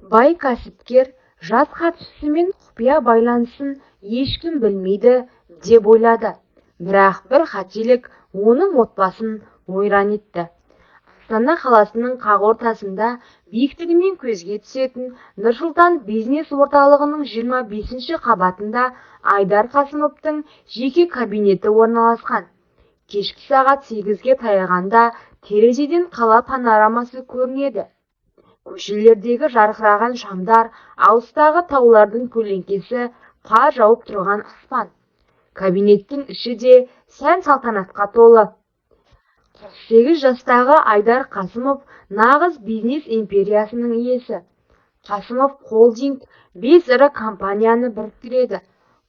Бай кәсіпкер жас хатшысымен құпия байланысын ешкім білмейді деп ойлады. Бірақ бір қателік оның отбасын ойран етті. Астана қаласының қақ ортасында биіктігімен көзге түсетін Нұрсұлтан бизнес орталығының 25-ші қабатында Айдар Қасымовтың жеке кабинеті орналасқан. Кешкі сағат 8-ге таяғанда терезеден қала панорамасы көрінеді. Көшелердегі жарқыраған шамдар, алыстағы таулардың көлеңкесі, қар жауып тұрған аспан. Кабинеттің іші де сән-салтанатқа толы. 48 жастағы Айдар Қасымов нағыз бизнес империясының иесі. Қасымов Холдинг бес ірі компанияны біріктіреді: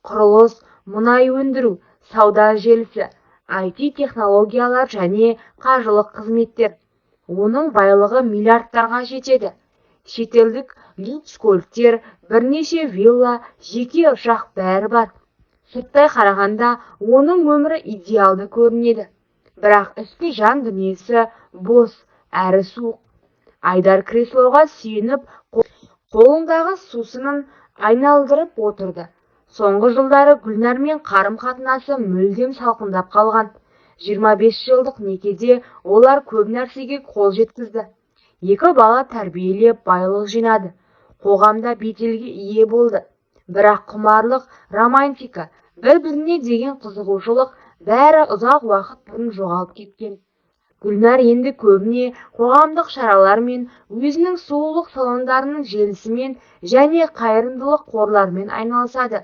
құрылыс, мұнай өндіру, сауда желісі, IT технологиялар және қаржылық қызметтер. Оның байлығы миллиардтарға жетеді. Шетелдік люкс көліктер, бірнеше вилла, жеке ұшақ, бәрі бар. Сырттай қарағанда оның өмірі идеалды көрінеді. Бірақ ішкі жан дүниесі бос әрі суық. Айдар креслоға сүйеніп, қолындағы сусынын айналдырып отырды. Соңғы жылдары Гүлнәрмен қарым-қатынасы мүлдем салқындап қалған. 25 жылдық некеде олар көп нәрсеге қол жеткізді. Екі бала тәрбиелеп, байлық жинады. Қоғамда беделге ие болды. Бірақ құмарлық, романтика, бір-біріне деген қызығушылық бәрі ұзақ уақыт бұрын жоғалып кеткен. Гүлнәр енді көбіне қоғамдық шаралармен, өзінің сұлулық салондарының желісімен және қайырымдылық қорларымен айналысады.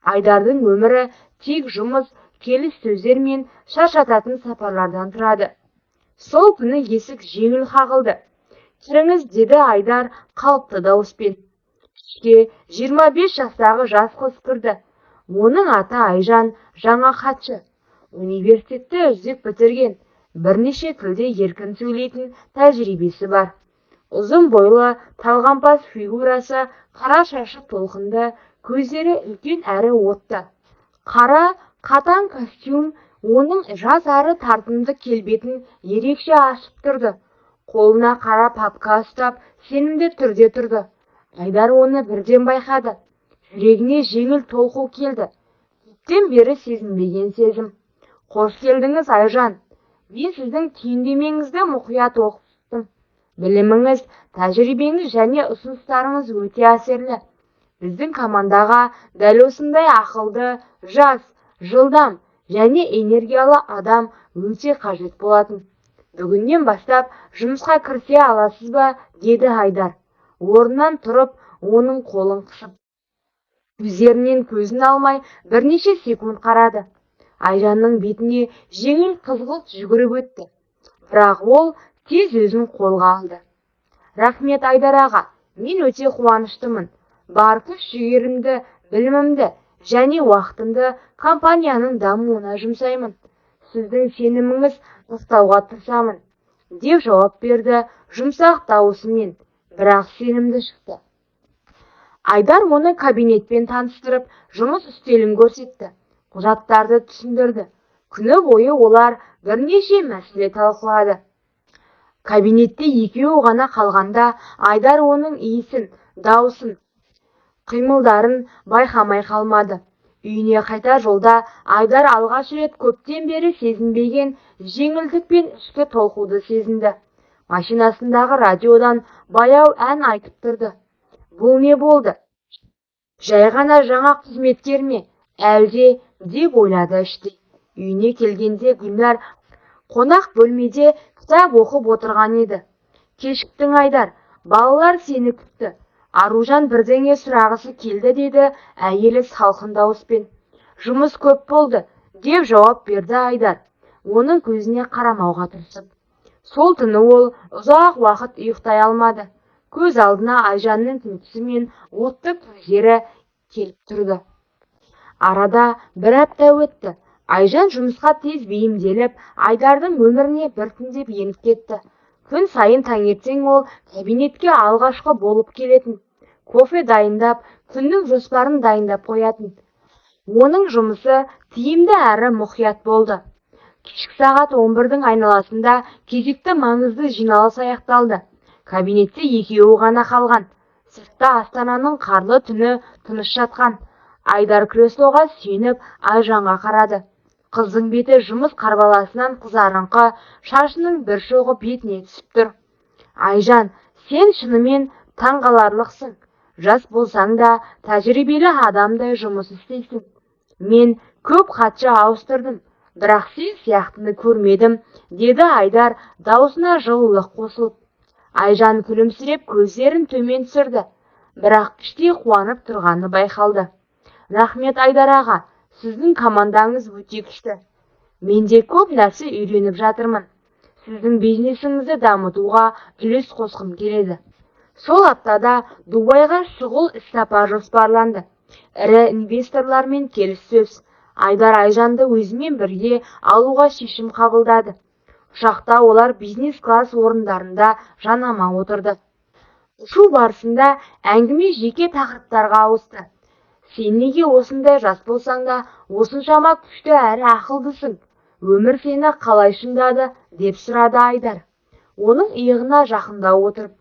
Айдардың өмірі тек жұмыс, келіссөздер мен шаршататын сапарлардан тұрады. Сол күні есік жеңіл қағылды. "Кіріңіз", – деді Айдар қалыпты дауыспен. Ішке 25 жастағы жас қыз кірді. Оның аты Айжан, жаңа хатшы. Университетті үздік бітірген, бірнеше тілде еркін сөйлейтін, тәжірибесі бар. Ұзын бойлы, талғампаз фигурасы, қара шашы толқынды, көздері үлкен әрі отты. Қара қатаң костюм оның жас әрі тартымды келбетін ерекше ашып тұрды. Қолына қара папка ұстап, сенімді түрде тұрды. Айдар оны бірден байқады. Жүрегіне жеңіл толқу келді. Көптен бері сезінбеген сезім. "Қош келдіңіз, Айжан. Мен сіздің түйіндемеңізді мұқият оқып шықтым. Біліміңіз, тәжірибеңіз және ұсыныстарыңыз өте әсерлі. Біздің командаға дәл осындай ақылды, жас, жылдам және энергиялы адам өте қажет болатын. Бүгіннен бастап жұмысқа кірісе аласыз ба?" – деді Айдар. Орнынан тұрып, оның қолын қысып. Көздерінен көзін алмай бірнеше секунд қарады. Айжанның бетіне жеңіл қызғылт жүгіріп өтті. Бірақ ол тез өзін қолға алды. "Рахмет, Айдар аға, мен өте қуаныштымын. Бар күш жігерімді, білімімді және уақытымды компанияның дамуына жұмсаймын. Сіздің сеніміңіз ақтауға тырысамын", – деп жауап берді жұмсақ дауысымен, бірақ сенімді шықты. Айдар оны кабинетпен таныстырып, жұмыс үстелін көрсетті, құжаттарды түсіндірді. Күні бойы олар бірнеше мәселе талқылады. Кабинетте екеуі ғана қалғанда Айдар оның иісін, даусын, қимылдарын байқамай қалмады. Үйіне қайтар жолда Айдар алғаш рет көптен бері сезінбеген жеңілдік пен ішкі толқуды сезінді. Машинасындағы радиодан баяу ән айтып тұрды. Бұл не болды? Жай ғана жаңа қызметкер ме, әлде, деп ойлады іштей. Үйіне келгенде Гүлнәр қонақ бөлмеде кітап оқып отырған еді. "Кешіктің, Айдар, балалар сені күтті. Аружан бірдеңе сұрағысы келді", – деді әйелі салқын дауыспен. "Жұмыс көп болды", – деп жауап берді Айдар, оның көзіне қарамауға тырысып. Сол түні ол ұзақ уақыт ұйықтай алмады. Көз алдына Айжанның күлкісі мен отты көздері келіп тұрды. Арада бір апта өтті. Айжан жұмысқа тез бейімделіп, Айдардың өміріне біртіндеп еніп кетті. Күн сайын таңертең ол кабинетке алғашқы болып келетін. Кофе дайындап, күннің жоспарын дайындап қоятын. Оның жұмысы тиімді әрі мұқият болды. Кешкі сағат 11-дің айналасында кезекті маңызды жиналыс аяқталды. Кабинетте екеуі ғана қалған. Сыртта Астананың қарлы түні тыныш жатқан. Айдар креслоға сүйеніп, Айжанға қарады. Қыздың беті жұмыс қарбаласынан қызарыңқы, шашының бір шоғы бетіне түсіп тұр. Айжан, сен шынымен таңғаларлықсың. Жас болсаң да, тәжірибелі адамдай жұмыс істейсің. Мен көп хатшы ауыстырдым, бірақ сен сияқтыны көрмедім, деді Айдар, даусына жылылық қосылып. Айжан күлімсіреп, көздерін төмен түсірді, бірақ іштей қуанып тұрғаны байқалды. Рахмет, Айдар аға, сіздің командаңыз өте күшті. Мен де көп нәрсе үйреніп жатырмын. Сіздің бизнесіңізді дамытуға үлес қосқым келеді. Сол аптада Дубайға шұғыл іссапар жоспарланды. Ірі инвесторлармен келіссөз. Айдар Айжанды өзімен бірге алуға шешім қабылдады. Ұшақта олар бизнес класс орындарында жанама отырды. Ұшу барысында әңгіме жеке тақырыптарға ауысты. Сен неге осындай жас болсаң да, осыншама күшті әрі ақылдысың? Өмір сені қалай шыңдады? Деп сұрады Айдар, оның иығына жақындау отырып.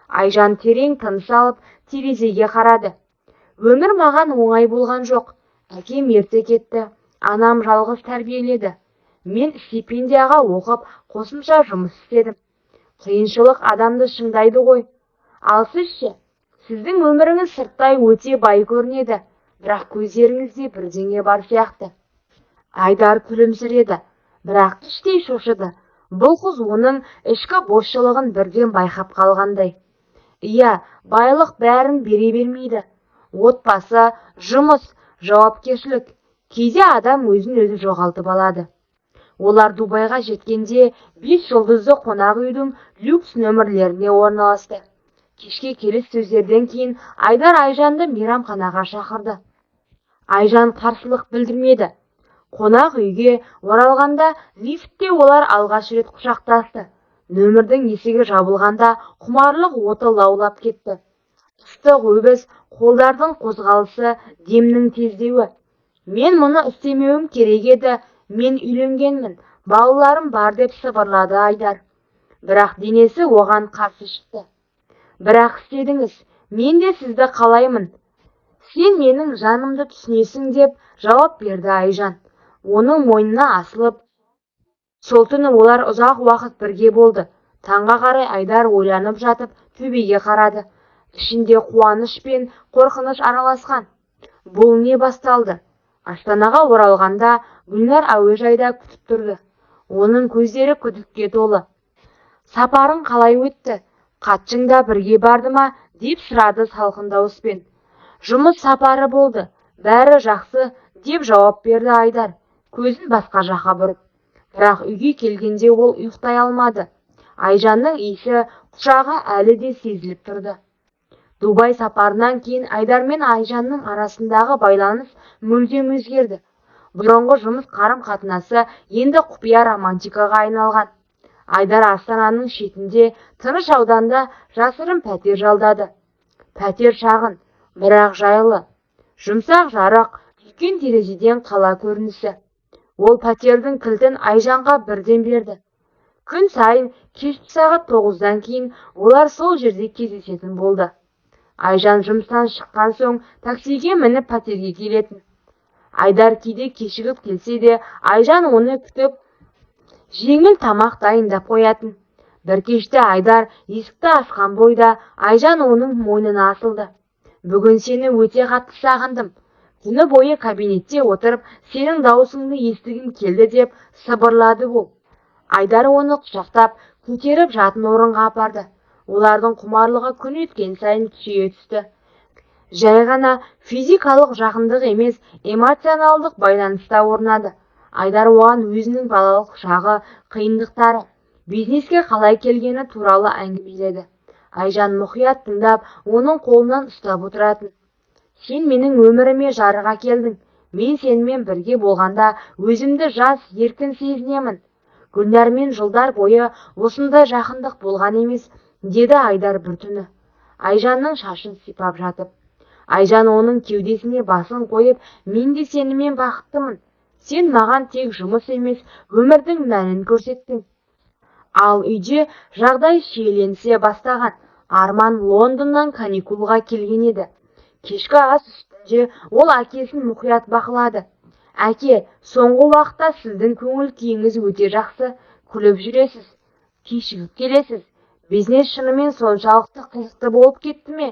Айжан терең тыныс алып, терезеге қарады. Өмір маған оңай болған жоқ. Әкем ерте кетті, анам жалғыз тәрбиеледі. Мен стипендияға оқып, қосымша жұмыс істедім. Қиыншылық адамды шыңдайды ғой. Ал сіз ше? Сіздің өміріңіз сырттай өте бай көрінеді, бірақ көздеріңізде бірдеңе бар сияқты. Айдар күлімсіреді, бірақ іштей шошыды. Бұл қыз оның ішкі босшылығын бірден байқап қалғандай. Иә, байлық бәрін бере бермейді. Отбасы, жұмыс, жауапкершілік. Кейде адам өзін өзі жоғалтып алады. Олар Дубайға жеткенде бес жұлдызды қонақ үйдің люкс нөмірлеріне орналасты. Кешке келіссөздерден кейін Айдар Айжанды мейрамханаға шақырды. Айжан қарсылық білдірмеді. Қонақ үйге оралғанда, лифтте олар алғаш рет құшақтасты. Нөмірдің есігі жабылғанда, құмарлық оты лаулап кетті. Ыстық өбіс, қолдардың қозғалысы, демнің тездеуі. Мен мұны істемеуім керек еді, мен үйленгенмін, балаларым бар, деп сыбырлады Айдар. Бірақ денесі оған қарсы шықты. Бірақ істедіңіз, мен де сізді қалаймын. Сен менің жанымды түсінесің, деп жауап берді Айжан, оның мойнына асылып. Сол түні олар ұзақ уақыт бірге болды. Таңға қарай Айдар ойланып жатып, төбеге қарады. Ішінде қуаныш пен қорқыныш араласқан. Бұл не басталды? Астанаға оралғанда Гүлнар әуежайда күтіп тұрды. Оның көздері күдікке толы. Сапарың қалай өтті? Хатшың да бірге барды ма? Деп сұрады салқын дауыспен. Жұмыс сапары болды, бәрі жақсы, деп жауап берді Айдар, көзін басқа жаққа бұрып. Бірақ үйге келгенде ол ұйықтай алмады. Айжанның иісі, құшағы әлі де сезіліп тұрды. Дубай сапарынан кейін Айдар мен Айжанның арасындағы байланыс мүлдем өзгерді. Бұрынғы жұмыс қарым-қатынасы енді құпия романтикаға айналған. Айдар Астананың шетінде, тыныш ауданда жасырын пәтер жалдады. Пәтер шағын, бірақ жайлы. Жұмсақ жарық, үлкен терезеден қала көрінісі. Ол пәтердің кілтін Айжанға бірден берді. Күн сайын кешкі сағат 9-дан кейін олар сол жерде кездесетін болды. Айжан жұмыстан шыққан соң таксиге мініп, пәтерге келетін. Айдар кейде кешігіп келсе де, Айжан оны күтіп, жеңіл тамақ дайындап қоятын. Бір кеште Айдар есікті ашқан бойда Айжан оның мойнына асылды. Бүгін сені өте қатты сағындым. Күні бойы кабинетте отырып, сенің дауысыңды естігім келді, деп сыбырлады ол. Айдар оны құшақтап, көтеріп жатын орынға апарды. Олардың құмарлығы күн өткен сайын күшейе түсті. Жай ғана физикалық жақындық емес, эмоционалдық байланыс та орнады. Айдар оған өзінің балалық шағы, қиындықтары, бизнеске қалай келгені туралы әңгімеледі. Айжан мұқият тыңдап, оның қолынан ұстап отыратын. Сен менің өміріме жарық әкелдің. Мен сенімен бірге болғанда өзімді жас, еркін сезінемін. Гүлнәрмен жылдар бойы осындай жақындық болған емес, деді Айдар бір түні, Айжанның шашын сипап жатып. Айжан оның кеудесіне басын қойып, мен де сенімен бақыттымын. Сен маған тек жұмыс емес, өмірдің мәнін көрсеттің. Ал үйде жағдай шиеленісе бастаған. Арман Лондоннан каникулға келген еді. Кешкі ас үстінде ол әкесін мұқият бақылады. Әке, соңғы уақытта сіздің көңіл күйіңіз өте жақсы, күліп жүресіз, кешігіп келесіз. Бизнес шынымен соншалықты қызықты болып кетті ме?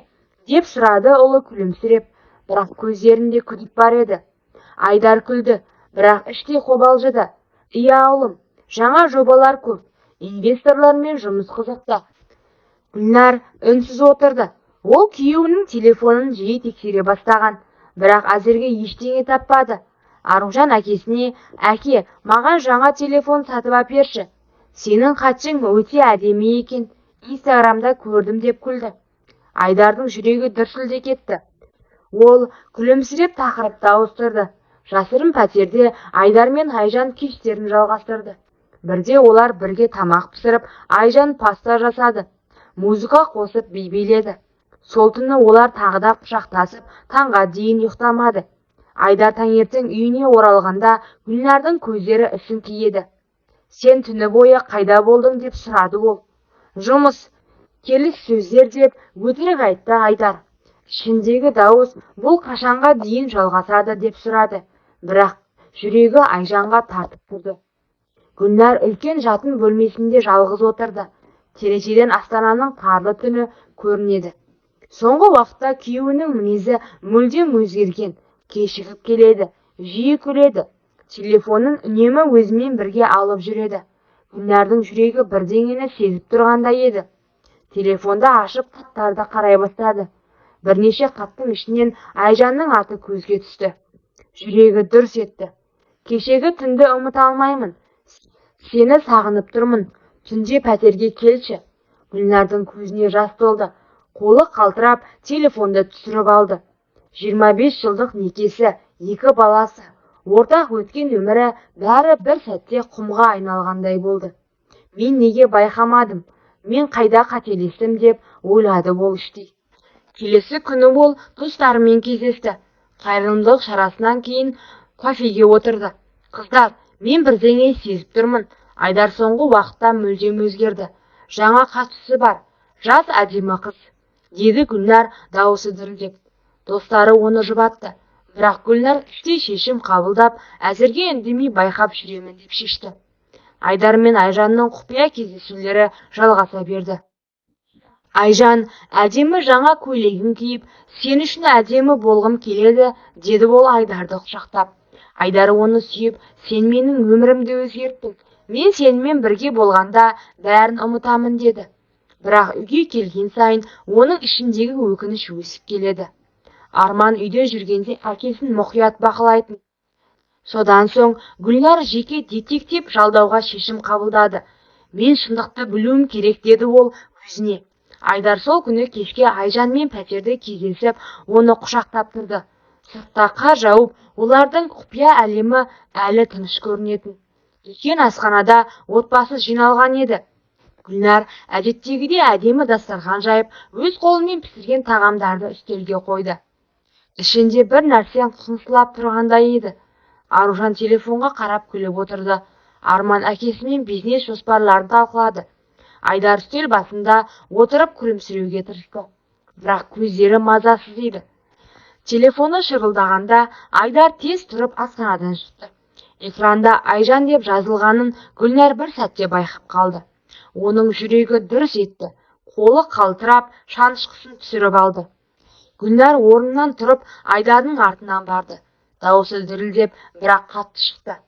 Деп сұрады ұлы күлімсіреп, бірақ көздерінде күдік бар еді. Айдар күлді, бірақ іштей қобалжыды. Иә, ұлым, жаңа жобалар көп, инвесторлармен жұмыс қызықты. Гүлнар үнсіз отырды. Ол күйеуінің телефонын жиі тексере бастаған, бірақ әзірге ештеңе таппады. Аружан әкесіне: «Әке, маған жаңа телефон сатып әперші. Сенің хатшың өте әдемі екен, Инстаграмда көрдім», – деп күлді. Айдардың жүрегі дүрсілдей кетті. Ол күлімсіреп тақырыпты ауыстырды. Жасырын пәтерде Айдар мен Айжан кештерін жалғастырды. Бірде олар бірге тамақ пісіріп, Айжан паста жасады. Музыка қосып би биледі. Сол түні олар тағы да құшақтасып, таңға дейін ұйықтамады. Айдар таңертең үйіне оралғанда Гүлнардың көздері ісіңкі еді. Сен түні бойы қайда болдың, деп сұрады ол. Жұмыс, келіссөздер, деп өтірік айтты Айдар. Ішіндегі дауыс бұл қашанға дейін жалғасады деп сұрады, бірақ жүрегі Айжанға тартып тұрды. Гүлнар үлкен жатын бөлмесінде жалғыз отырды. Терезеден Астананың қарлы түні көрінеді. Соңғы уақытта күйеуінің мінезі мүлдем өзгерген: кешігіп келеді, жиі күледі, телефонын үнемі өзімен бірге алып жүреді. Гүлнардың жүрегі бірдеңені сезіп тұрғандай еді. Телефонды ашып, хаттарды қарай бастады. Бірнеше хаттың ішінен Айжанның аты көзге түсті. Жүрегі дүрс етті. Кешегі түнді ұмыта алмаймын. Сені сағынып тұрмын. Түнде пәтерге келші. Гүлнардың көзіне жас толды. Қолы қалтырап, телефонды түсіріп алды. 25 жылдық некесі, екі баласы, ортақ өткен өмірі, бәрі бір сәтте құмға айналғандай болды. Мен неге байқамадым? Мен қайда қателестім, деп ойлады ол іштей. Келесі күні ол достарымен кездесті. Қайырымдылық шарасынан кейін кафеге отырды. Қыздар, мен бірдеңе сезіп тұрмын. Айдар соңғы уақытта мүлдем өзгерді. Жаңа хатшысы бар, жас, әдемі қыз, деді Гүлнар дауысы дірілдеп. Достары оны жұбатты, бірақ Гүлнар іштей шешім қабылдап, әзірге үндемей байқап жүремін деп шешті. Айдар мен Айжанның құпия кездесулері жалғаса берді. Айжан әдемі жаңа көйлегін киіп, «Сен үшін әдемі болғым келеді», – деді ол Айдарды құшақтап. Айдар оны сүйіп, «Сен менің өмірімді өзгерттің. Мен сенімен бірге болғанда бәрін ұмытамын», – деді. Бірақ үйге келген сайын оның ішіндегі өкініш өсіп келеді. Арман үйде жүргенде әкесін мұқият бақылайтын. Содан соң Гүлнар жеке детектив жалдауға шешім қабылдады. Мен шындықты білуім керек, деді ол өзіне. Айдар сол күні кешке Айжанмен пәтерде кездесіп, оны құшақтап тұрды. Сыртта қар жауып, олардың құпия әлемі әлі тыныш көрінетін. Үлкен асханада отбасы жиналған еді. Гүлнар әдеттегідей әдемі дастархан жайып, өз қолымен пісірген тағамдарды үстелге қойды. Ішінде бір нәрсе қыңсылап тұрғандай еді. Аружан телефонға қарап күліп отырды. Арман әкесімен бизнес жоспарларын талқылады. Айдар үстел басында отырып күлімсіреуге тырысты, бірақ көздері мазасыз еді. Телефоны шырылдағанда Айдар тез тұрып асханадан шықты. Экранда Айжан деп жазылғанын Гүлнар бір сәтте байқап қалды. Оның жүрегі дүрс етті, қолы қалтырап, шанышқысын түсіріп алды. Гүлнар орнынан тұрып, Айдардың артынан барды. Даусы дірілдеп, бірақ қатты шықты.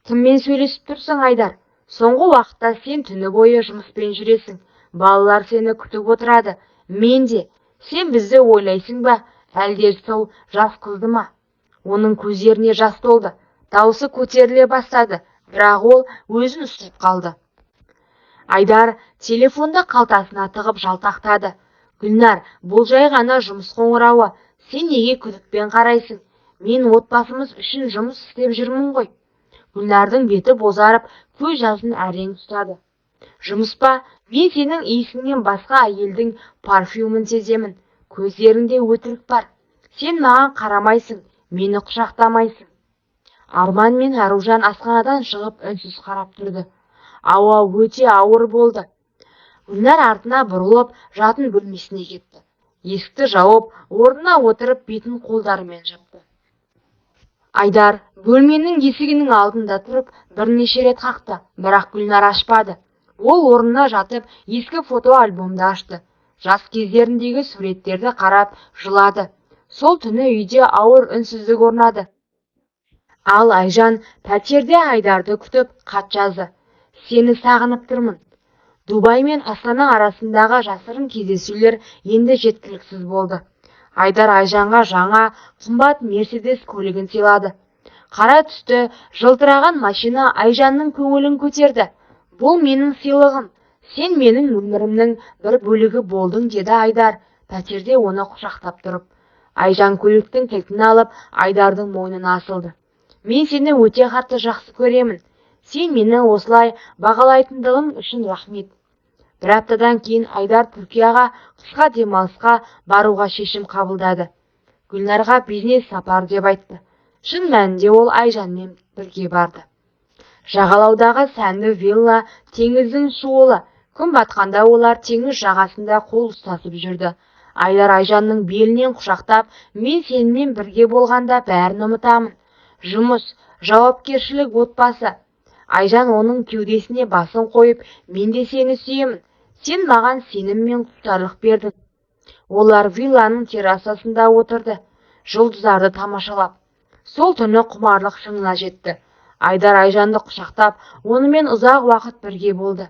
Кіммен сөйлесіп тұрсың, Айдар? Соңғы уақытта сен түні бойы жұмыспен жүресің. Балалар сені күтіп отырады. Мен де. Сен бізді ойлайсың ба, әлде сол жас қызды ма? Оның көздеріне жас толды. Даусы көтеріле бастады, бірақ ол өзін ұстап қалды. Айдар телефонды қалтасына тығып жалтақтады. Гүлнар, бұл жай ғана жұмыс қоңырауы. Сен неге күдікпен қарайсың? Мен отбасымыз үшін жұмыс істеп жүрмін ғой. Гүлнардың беті бозарып, көз жасын әрең ұстады. Жұмыс па? Мен сенің иісіңнен басқа әйелдің парфюмін сеземін. Көздеріңде өтірік бар. Сен маған қарамайсың, мені құшақтамайсың. Арман мен Аружан асханадан шығып, үнсіз қарап тұрды. Ауа өте ауыр болды. Гүлнар артына бұрылып, жатын бөлмесіне кетті. Есікті жауып, орнына отырып, бетін қолдарымен жапты. Айдар бөлменің есігінің алдында тұрып, бірнеше рет қақты, бірақ Гүлнар ашпады. Ол орнына жатып, ескі фотоальбомды ашты. Жас кездеріндегі суреттерді қарап, жылады. Сол түні үйде ауыр үнсіздік орнады. Ал Айжан пәтерде Айдарды күтіп, хат жазды. Сені сағынып тұрмын. Дубай мен Астана арасындағы жасырын кездесулер енді жеткіліксіз болды. Айдар Айжанға жаңа, қымбат Мерседес көлігін сыйлады. Қара түсті, жылтыраған машина Айжанның көңілін көтерді. Бұл менің сыйлығым. Сен менің өмірімнің бір бөлігі болдың, деді Айдар, пәтерде оны құшақтап тұрып. Айжан көліктің кілтін алып, Айдардың мойнына асылды. Мен сені өте қатты жақсы көремін. Сен мені осылай бағалайтындығың үшін рахмет. Бір аптадан кейін Айдар Түркияға қысқа демалысқа баруға шешім қабылдады. Гүлнарға бизнес сапар деп айтты. Шын мәнінде ол Айжанмен бірге барды. Жағалаудағы сәнді вилла, теңіздің шуылы. Күн батқанда олар теңіз жағасында қол ұстасып жүрді. Айдар Айжанның белінен құшақтап, мен сенімен бірге болғанда бәрін ұмытамын. Жұмыс, жауапкершілік, отбасы. Айжан оның кеудесіне басын қойып, мен де сені сүйемін. Сен маған сенім мен құштарлық бердің. Олар вилланың террасасында отырды, жұлдыздарды тамашалап. Сол түні құмарлық шыңына жетті. Айдар Айжанды құшақтап, онымен ұзақ уақыт бірге болды.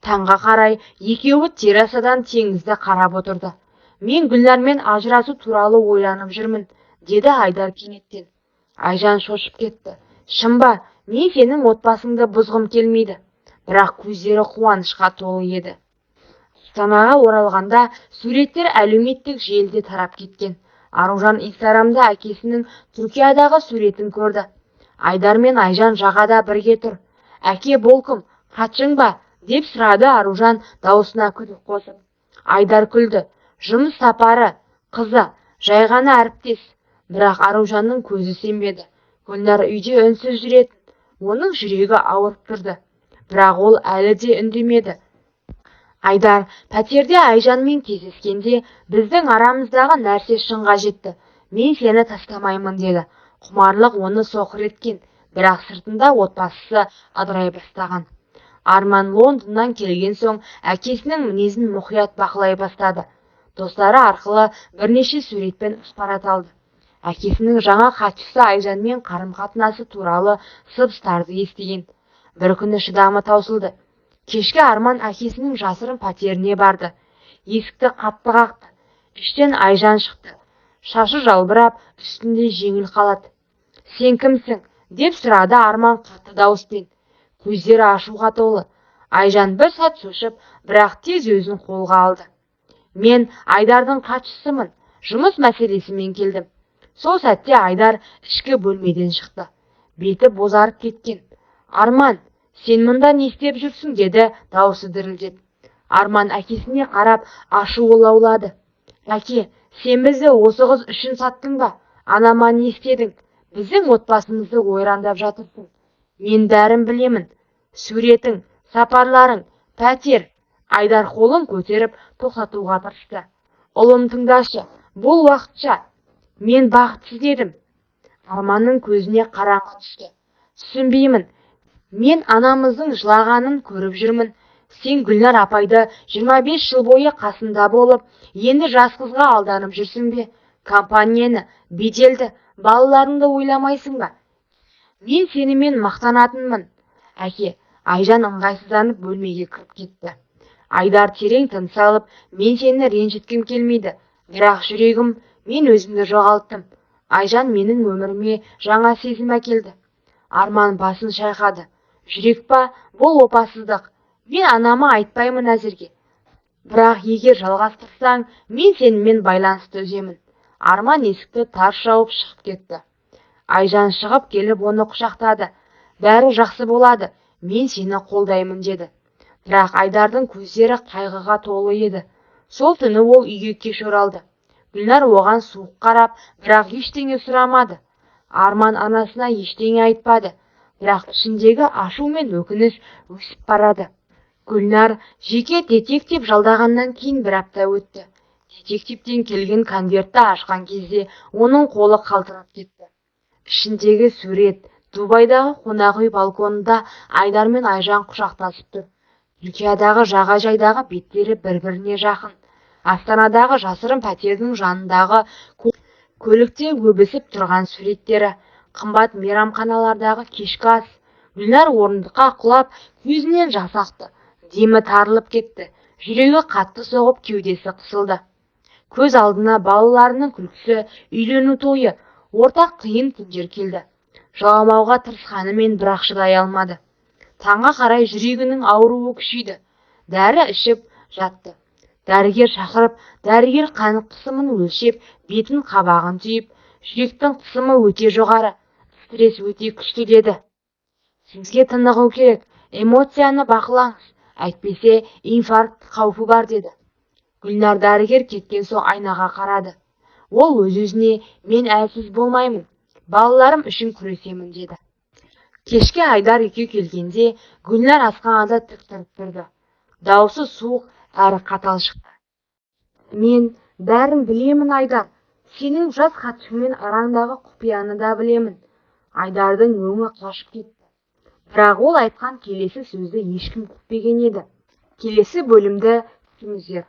Таңға қарай екеуі террасадан теңізді қарап отырды. Мен Гүлнармен ажырасу туралы ойланып жүрмін, деді Айдар кенеттен. Айжан шошып кетті. Шын ба? Мен сенің отбасыңды бұзғым келмейді. Бірақ көздері қуанышқа толы еді. Астанаға оралғанда суреттер әлеуметтік желіде тарап кеткен. Аружан Инстаграмда әкесінің Түркиядағы суретін көрді. Айдар мен Айжан жағада бірге тұр. Әке, бұл кім? Хатшың ба? Деп сұрады Аружан дауысына күдік қосып. Айдар күлді. Жұмыс сапары, қызы, жай ғана әріптес. Бірақ Аружанның көзі сенбеді. Гүлнар үйде үнсіз жүретін. Оның жүрегі ауырып тұрды. Бірақ ол әлі де үндемеді. Айдар пәтерде Айжанмен кездескенде, біздің арамыздағы нәрсе шыңға жетті. Мен сені тастамаймын, деді. Құмарлық оны соқыр еткен, бірақ сыртында отбасысы ыдырай бастаған. Арман Лондоннан келген соң әкесінің мінезін мұқият бақылай бастады. Достары арқылы бірнеше суретпен ақпарат алды. Әкесінің жаңа хатшысы Айжанмен қарым-қатынасы туралы сыбыстарды естіген. Бір күні шыдамы таусылды. Кешке Арман әкесінің жасырын пәтеріне барды. Есікті қатты қақты. Іштен Айжан шықты. Шашы жалбырап, үстінде жеңіл халат. Сен кімсің? Деп сұрады Арман қатты дауыспен. Көздері ашуға толы. Айжан бір сәт шошып, бірақ тез өзін қолға алды. Мен Айдардың хатшысымын. Жұмыс мәселесімен келдім. Сол сәтте Айдар ішкі бөлмеден шықты. Беті бозарып кеткен. Арман, сен мұнда не істеп жүрсің, деді даусы дірілдеп. Арман әкесіне қарап, ашуы лаулады. Әке, сен бізді осы қыз үшін саттың ба? Анама не істедің? Біздің отбасымызды ойрандап жатырсың. Мен бәрін білемін. Суретің, сапарларың, пәтер. Айдар қолын көтеріп, тоқтатуға тырысты. Ұлым, тыңдашы, бұл уақытша. Мен бақытсыз едім. Арманның көзіне қараңғы түсті. Түсінбеймін. Мен анамыздың жылағанын көріп жүрмін. Сен Гүлнар апайды 25 жыл бойы қасында болып, енді жас қызға алданып жүрсің бе? Компанияны, беделді, балаларыңды ойламайсың ба? Мен сенімен мақтанатынмын. Әке, Айжан ыңғайсызданып бөлмеге кіріп кетті. Айдар терең тыныс алып, мен сені ренжіткім келмейді, бірақ жүрегім, мен өзімді жоғалттым. Айжан менің өміріме жаңа сезім әкелді. Арман басын шайқады. Жүрек па, бұл опасыздық. Мен анама айтпаймын әзірге. Бірақ егер жалғастырсаң, мен сенімен байланысты үземін. Арман есікті тарс жауып шығып кетті. Айжан шығып келіп оны құшақтады. Бәрі жақсы болады, мен сені қолдаймын, деді. Бірақ Айдардың көздері қайғыға толы еді. Сол түні ол үйге кеш оралды. Гүлнар оған суық қарап, бірақ ештеңе сұрамады. Арман анасына ештеңе айтпады, бірақ ішіндегі ашу мен өкініш өсіп барады. Гүлнар жеке детектив жалдағаннан кейін бір апта өтті. Детективтен келген конвертті ашқан кезде оның қолы қалтырап кетті. Ішіндегі сурет: Дубайдағы қонақ үй балконында Айдар мен Айжан құшақтасып тұр. Түркиядағы жағажайдағы беттері бір-біріне жақын. Астанадағы жасырын пәтердің жанындағы көлікте өбісіп тұрған суреттері, қымбат мейрамханалардағы кешкі ас. Гүлнар орындыққа құлап, көзінен жас ақты, демі тарылып кетті, жүрегі қатты соғып, кеудесі қысылды. Көз алдына балаларының күлкісі, үйлену тойы, ортақ қиын күндер келді. Жыламауға тырысқанымен, бірақ шыдай алмады. Таңға қарай жүрегінің ауруы күшейді. Дәрі ішіп жатты. Дәрігер шақырып, дәрігер қан қысымын өлшеп, бетін қабағын түйіп, «Жүректің қысымы өте жоғары, стресс өте күшті», – деді. «Сізге тынығу керек, эмоцияны бақылаңыз, әйтпесе инфаркт қаупі бар», – деді. Гүлнар дәрігер кеткен соң айнаға қарады. Ол өз-өзіне: «Мен әлсіз болмаймын, балаларым үшін күресемін», – деді. Кешке Айдар үйге келгенде, Гүлнар асханада тік тұрып тұрды. Даусы суық әрі қатал шықты: «Мен бәрін білемін, Айдар. Сенің жас хатшыңмен араңдағы құпияны да білемін». Айдардың өңі қашып кетті. Бірақ ол айтқан келесі сөзді ешкім күтпеген еді. Келесі бөлімді күтіңіздер.